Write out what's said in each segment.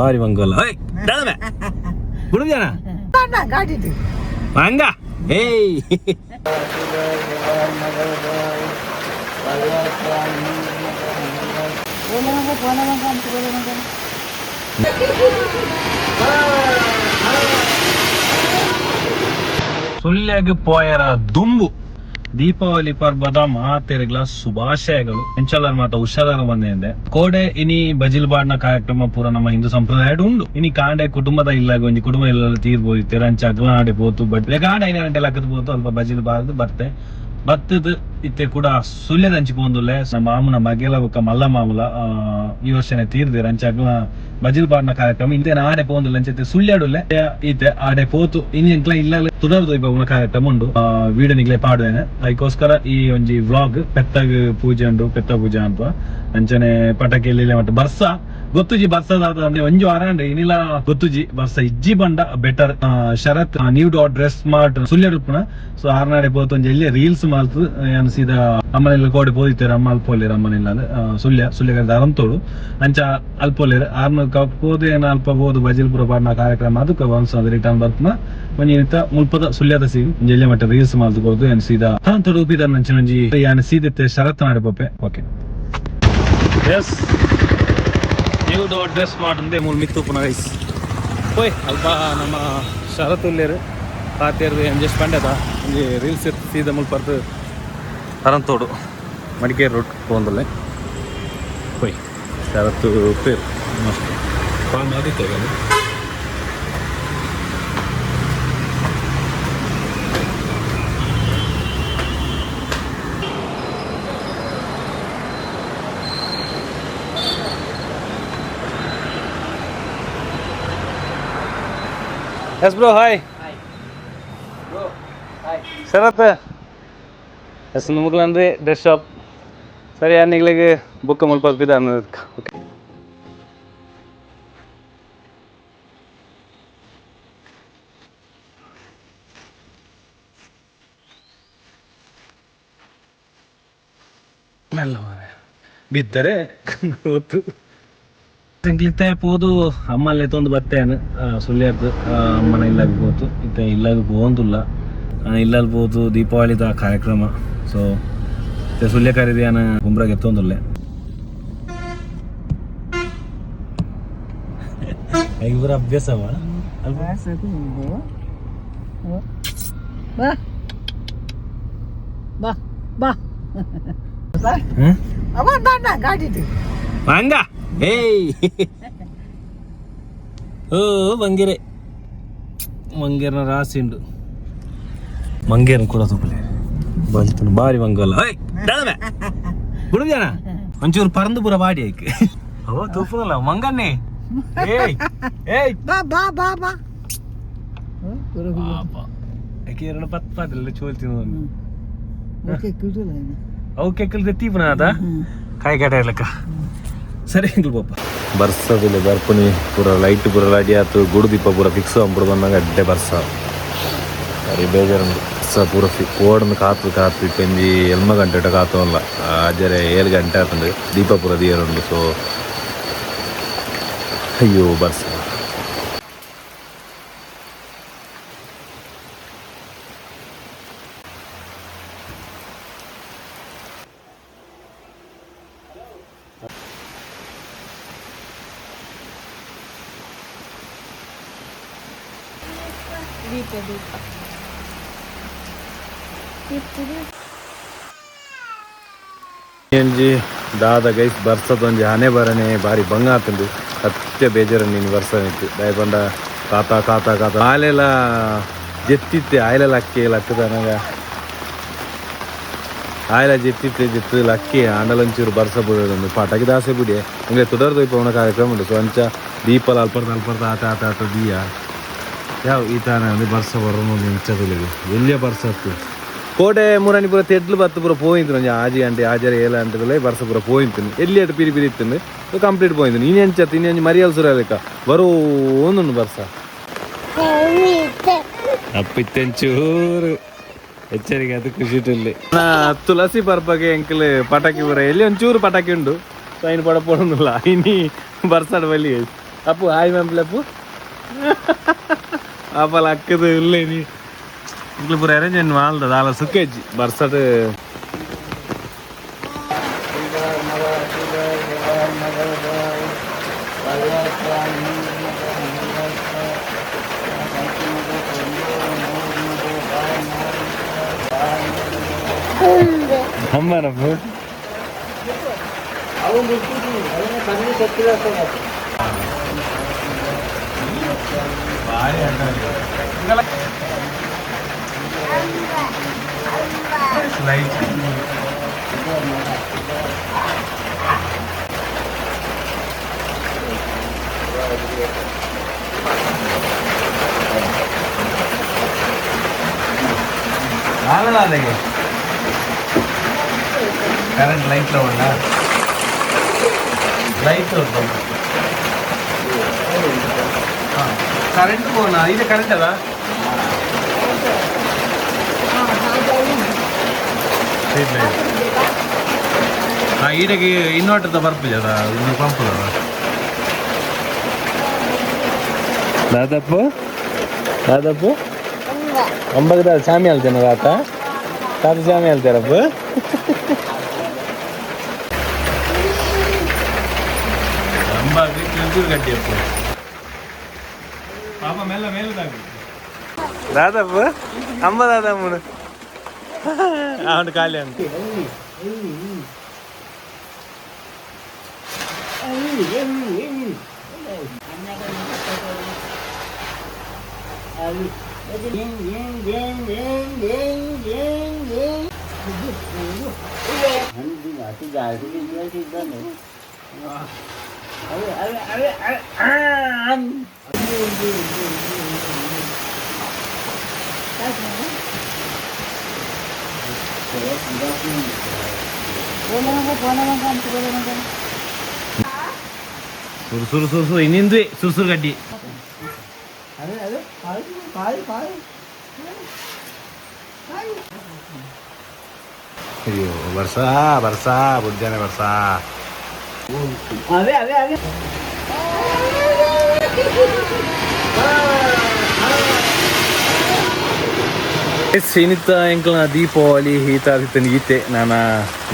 ಬಾರಿ ಮಂಗಲ್ಲ ಓಯ್ ದಾದಮೆ ಗುಡುಜನ ಮಂಗ ಏಯ್ ಸುಳ್ಯಾಗ ಪೋಯರ ದುಂಬು ದೀಪಾವಳಿ ಪರ್ವದ ಮಾತೆರೆಗ್ಲ ಶುಭಾಶಯಗಳು. ಎಂಚಲರ್ ಮಾತ ಹುಷಾರ ಬಂದೆ ಕೋಡೆ ಇನಿ ಬಜಿಲ್ ಬಾಡ್ನ ಕಾರ್ಯಕ್ರಮ ಪೂರ ನಮ್ಮ ಹಿಂದೂ ಸಂಪ್ರದಾಯ ಉಂಡು. ಇನಿ ಕಾಂಡೆ ಕುಟುಂಬದ ಇಲ್ಲ ಒಂಜಿ ಕುಟುಂಬ ಇಲ್ಲ ತೀರ್ಬೋದಿತ್ತೆ ಅಂಚ ಅಗ್ಲಾಡೆ ಪೋತು ಬಟ್ ಕಾಂಡೆ 5 ಗಂಟೆ ಲಕ್ಕದ ಪೋತು ಅಲ್ಪ ಬಜಿಲ್ ಬಾರ್ದು ಬರ್ತೆ ಬತ್ತದ ಇತ್ತೆ ಕೂಡ ಸುಳ್ಯದಂಚಿ ಪೋಂದುಲ್ಲೆ. ನಮ್ಮ ಮಾಮುನ ಮಗೆಲ ಬೊಕ್ಕ ಮಲ್ಲ ಮಾಮುಲ ಈ ವರ್ಷನೆ ತೀರ್ದಿರ ಅಂಚ ಅಗ್ಲ ಬಜಿಲ್ ಬಾಡ್ನ ಕಾರ್ಯಕ್ರಮ ಇಂತೆ ಆಡೆ ಪೋಂದುಲ್ಲೆ ಅಂಚೆ ಸುಳ್ಯಾಡುಲ್ಲೆ ಇತ್ತೆ ಆಡೆ ಪೋತು ಇನಿ ಎಂಕ್ಲ ಇಲ್ಲ ತುಡರ್ದು ಇಪ್ಪ ಕಾರ್ಯಕ್ರಮ ಉಂಡು. ವೀಡಿಯೋ ನಿಗ್ಲೆ ಪಾಡುವೇನೆ ಅದಕ್ಕೋಸ್ಕರ ಈ ಒಂಜಿ ವ್ಲಾಗ್. ಪೆತ್ತಗ್ ಪೂಜೆ ಉಂಡು, ಪೆತ್ತ ಪೂಜೆ ಅಂತ ಅಂಚನೆ ಪಟಾಕಿ ಎಲ್ಲಿ ಮತ್ತೆ ಬರ್ಸ ಗೊತ್ತುಜಿ ಬರ್ಸದ ಒಂಜಿ ವಾರ ಉಂಡು ಇನಿಲ ಗೊತ್ತುಜಿ ಬರ್ಸ ಇಜ್ಜಿ ಬಂಡ better. Sharath new dot dress mart ಸುಳ್ಯಡುಪ್ಪುನ ಸೊ ಆರ್ನಾಡೆ ಪೋತು ಒಂಜಿ ಎಲ್ಲಿ ರೀಲ್ಸ್ ಮಾಲ್ತು ಯಾನ್ ಸೀದಾ ಅಮ್ಮನೆಲ್ಲ ಕೋಡೆ ಪೋದಿತ್ತೇರು ಅಮ್ಮ ಅಲ್ಪೋಲೇರು ಅಮ್ಮನಿಲ್ಲ ಸುಳ್ಯ ಸುಳ್ಯ ಅರಂತೋಡು ಅಂಚ ಅಲ್ಪೋಲೇರು ಆರ್ನ ಕಪ್ಪೋದು ಏನ ಅಲ್ಪ ಪೋದು ಬಜಿಲ್ಪುರ ಪಾಡ್ನ ಕಾರ್ಯಕ್ರಮ ಅದಕ್ಕೆ ಒನ್ಸ್ ರಿಟರ್ನ್ ಬರ್ಪುನ ಒಂಜಿ ನಿತ್ತ ಮುಲ್ಪದ ಸುಳ್ಯದ ಸಿ ಒಂಜಿ ಎಲ್ಲಿ ಮಟ್ಟ ರೀಲ್ಸ್ ಮಾಲ್ತು ಕೊರ್ದು ಯಾನ್ ಸೀದಾ ಅರಂತೋಡು ಉಪಿದ ನಂಚಿನ ಒಂಜಿ ಯಾನ್ ಸೀದತ್ತೆ ಶರತ್ ನಾಡೆ ಪೋಪೆ. ಓಕೆ ಎಸ್ ನೀವು ಡ್ರೆಸ್ ಮಾಡಂದೆ ಮೂಲು ಮಿತ್ತುಪ್ಪುನ ಗೈಸ್ ಪೋಯ್ ಅಲ್ಪ ನಮ್ಮ ಶರತ್ ಉಲ್ಲೇರು ತಾತೇರ್ದು ಎಂಜಸ್ಟ್ ಪಂಡ್ಯದ ಒಂಜಿ ರೀಲ್ಸ್ ಸೀದಾ ಮುಲ್ಪರ್ದು ಅರಂತೋಡು ಮಡಿಕೇರಿ ರೂಟ್ ಪೋಂದುಲ್ಲೆ. ಪೋಯ್ ಶರತ್ ಪೇರು ಮಸ್ತ್ ಕಾಲ್ ಮಾಡಿದ್ದೆ. Yes bro, hi Sharath. Yes ಮುಗ್ಲಂದ್ರೆ dress shop ಸರಿ ನಿಗ್ಲಿಗೆ ಬುಕ್ ಮುಲ್ಪ ಬಿದ್ದ. ಓಕೆ ಮೆಲ್ಲ ಬಿದ್ದರೆ ಗೊತ್ತು. ಎಂಕ್ಲಿತ್ತೆ ಪೋದು ಅಮ್ಮಲ್ಲೇ ತೊಂದು ಬತ್ತೇನು ಸುಳ್ಯರ್ದು ಅಮ್ಮನ ಇಲ್ಲಾಗ ಪೋತು ಇತ್ತೆ ಇಲ್ಲಾಗ ಪೋಂದುಲ್ಲ ಇಲ್ಲಲ್ಲಿ ಪೋತು ದೀಪಾವಳಿದ ಕಾರ್ಯಕ್ರಮ. ಸೊ ಸುಳ್ಯ ಕರೀದಿಯಾನ ಕುಂಬ್ರಾಗ ಎತ್ತೊಂದುಲ್ಲೆ. ಇವರ ಅಭ್ಯಾಸವ. ಬಾ ಬಾ ಬಾ ಅವ ಗಾಡಿ ಮಂಗ ಏಯ್ ಓ ಮಂಗೆರೆ ಮಂಗೇರ್ನ ರಾಸಿ ಉಂಡು ಮಂಗೇರ್ನ ಕೂಡ ತೂಪಲೆ ಬಲ್ತನ ಬಾರಿ ಮಂಗಲ್ಲ ಓಯ್ ದಾದಮೆ ಗುಡುಜನ ಒಂಚೂರು ಪರಂದು ಪೂರ ಬಾಡಿ ಆಯ್ಕೆ ಅವ ತೂಪುನಲ್ಲ ಮಂಗನ್ನೇ ಏಯ್ ಏಯ್ ಬಾ ಬಾ ಬಾ ಬಾ ಪಾಪ ಯಾಕೆ ಎರಡು ಪತ್ತು ಪಾತ್ರೆ ಚೋಲ್ತೀನಿ. ಓಕೆ ಕಿಟುಲ. ಅವು ಕೆಕ್ಕಲ್ ತೀಪುನ ಆತ ಕಾಯಿ ಕಟ ಇರ್ಲಕ್ಕ ಸರಿ ಪಾಪ ಬರ್ಸದಿಲ್ಲ ಬರ್ಪುನಿ ಪೂರ ಲೈಟ್ ಪೂರ ರೆಡಿ ಆತು ಗುಡು ದೀಪ ಪೂರ ಫಿಕ್ಸ್ ಅಂಪುಡು ಬಂದಾಗ ಅಡ್ಡೆ ಬರ್ಸ ಸರಿ ಬೇಜಾರುಂಡು. ಬರ್ಸ ಪೂರ ಫಿ ಓಡನ್ನು ಕಾತು ಕಾತು ಇಪ್ಪಂಜಿ ಎಲ್ಮ ಗಂಟೆ ಕಾತು ಅಲ್ಲ ಆಜರೆ 7 ಗಂಟೆ ಆತಂದು ದೀಪ ಪೂರ ದಿಯರುಂಡು. ಸೊ ಅಯ್ಯೋ ಬರ್ಸ ದೀಪ ದೀಪ ಒಂಜಿ ದಾದ ಗೈಸ್ ಬರ್ಸದ ಒಂಜಿ ಹಣೆ ಬರನೆ ಬಾರಿ ಬಂಗ ಆತುಂಡು. ಸತ್ಯ ಬೇಜಾರು ನೀನು ಬರ್ಸ ನಿಂತು ದಾಯ ಪಂಡ ಕಾತ ಕಾತ ಕಾತ ಆಲೆಲ ಜೆತ್ತಿತ್ತೆ ಆಯ್ಲ ಲಕ್ಕಿ ಲಕ್ಕದ ನನಗ ಆಯ್ಲ ಜೆತ್ತಿತ್ತೆ ಜೆತ್ತು ಲಕ್ಕಿ ಆಂಡಲಂಚೂರು ಬರ್ಸ ಬಿಡೋದು ಪಟಾಕಿ ದಾಸೆ ಬಿಡಿ ಹಂಗೆ ತುಡರ್ದು ಪವನ ಕಾರ್ಯಕ್ರಮ ಉಂಟು. ಸೊ ಅಂಚ ದೀಪಲ ಅಲ್ಪರ್ದ ಅಲ್ಪರ್ದ ಆತ ಆತ ಆತ ದೀಯ ಯಾವ ಈ ತಾನೆ ಅಂದ್ರೆ ಬರ್ಸ ಬರೋನು ಇಂಚದುಲಿಗೆ ಎಲ್ಲಿಯ ಬರ್ಸ ಹತ್ತು ಕೋಟೆ ಮುರಾಣಿ ಪೂರ ತೆಡ್ಲು ಬತ್ತು ಪೂರ ಪೋಯಿಂತು ಒಂಜಿ ಆಜಿ ಗಂಟೆ ಆಜರೆ 7 ಗಂಟೆ ಬರ್ಸ ಪೂರ ಪೋಯಿಂತು ಎಲ್ಲಿ ಅటు ಪಿರಿ ಪಿರಿ ಇತ್ತು ಕಂಪ್ಲೀಟ್ ಪೋಯಿಂತು. ಇನಿ ಅಂಚತ್ತು ಇನಿ ಅಂಚಿ ಮರಿಯಲ್ ಸುರಲೆಕ್ಕ ಬರೋ ಒಂದುಂಡು ಬರ್ಸ ಅಪ್ಪಿತ್ತೆಂಚೂರು ಎಚ್ಚರಿಕೆ ಅದು ಖುಷಿ ಇಟ್ಟಲ್ಲಿ ತುಳಸಿ ಪರ್ಪಗೆ ಎಂಕಲ್ ಪಟಾಕಿ ಪೂರ ಎಲ್ಲಿ ಒಂಚೂರು ಪಟಾಕಿ ಉಂಡು. ಸೊ ಐನು ಪಡ ಪೋಡೊಂದುಲ್ಲ ಇನಿ ಬರ್ಸಾಡ್ ಬಲ್ಲಿ. ಅಪ್ಪು ಹಾಯ್ ಮ್ಯಾಮ್ ಅಪ್ಪು ಆಪಲ ಅಕ್ಕದ ಇಲ್ಲ ನೀ ಇಂಕ್ಲು ಪೂರ ಅರೇಂಜ್ಮೆಂಟ್ ಮಾಲ್ದ ದಾಲ ಸುಖ ಬರ್ಸಡ್. ಅಮ್ಮನಪ್ಪು. ಲೈಟ್ ಅದಕ್ಕೆ ಕರೆಂಟ್ ಲೈಟ್ ಉಂಡ ಲೈಟ್ ಉಂಟು. ಕರೆಂಟ್ ಬೋನ ಇದು ಕರೆಂಟ್ ಅದ. ಸ್ಟ್ರೀಟ್ ಲೈಟ್ ಈಡಗೆ ಇನ್ವರ್ಟರ್ ಬರ್ಪುಜದ ಇನ್ನು ಪಂಪದ. ದಾದಪ್ಪು, ದಾದಪ್ಪು, ಅಂಬಗದ ಸಾಮಿ ಹೇಳ್ತೇನೆ. ತಾತ, ತಾತ ಸಾಮಿ ಹೇಳ್ತಾರಪ್ಪ. ಅಂಬಾಗಿ ಚೂರು ಗಡ್ಡಿಯಪ್ಪ. ಪಾಪ ಮೆಲ್ಲ ಮೇಲೆ. ದಾದಪ್ಪ ಅಂಬ ದಾದಮ್ಮನು ಅವನು ಖಾಲಿ ಅಂತ. ಸುರು ಸುರು ಸುರು ಸುರು ಇನ್ನಿಂದ್ವಿ ಸುರು ಸುರು ಗಡ್ಡಿ. ಅಯ್ಯೋ ವರ್ಷ ವರ್ಷ ಬುಡ್ಜಾನೆ ವರ್ಷ. ಅವೆ ಅವೆ ಅವೆ. ಎಸ್ ಇನ್ನಿತ್ತ ಎಂಕ್ಲ ದೀಪಾವಳಿ ಹೀತ ಆದಿತ್ತನ ಗೀತೆ ನಾನ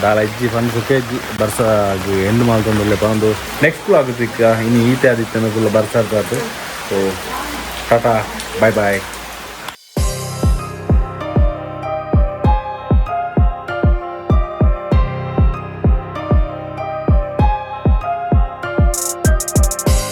ದಾಲ ಇಜ್ಜಿ ಫಂಡ್ ಸುಖ ಇಜ್ಜಿ. ಬರ್ಸ ಎಂಡ್ ಮಾಡ್ಕೊಂಡಲ್ಲೇ ಬಂದು ನೆಕ್ಸ್ಟ್ ಬ್ಲಾಗ್ ತಿಕ್ಕ. ಇನ್ನು ಈತೆ ಆದಿತ್ತನ ಫುಲ್ ಬರ್ಸ. ಸೊ ಟಾಟಾ, ಬಾಯ್ ಬಾಯ್.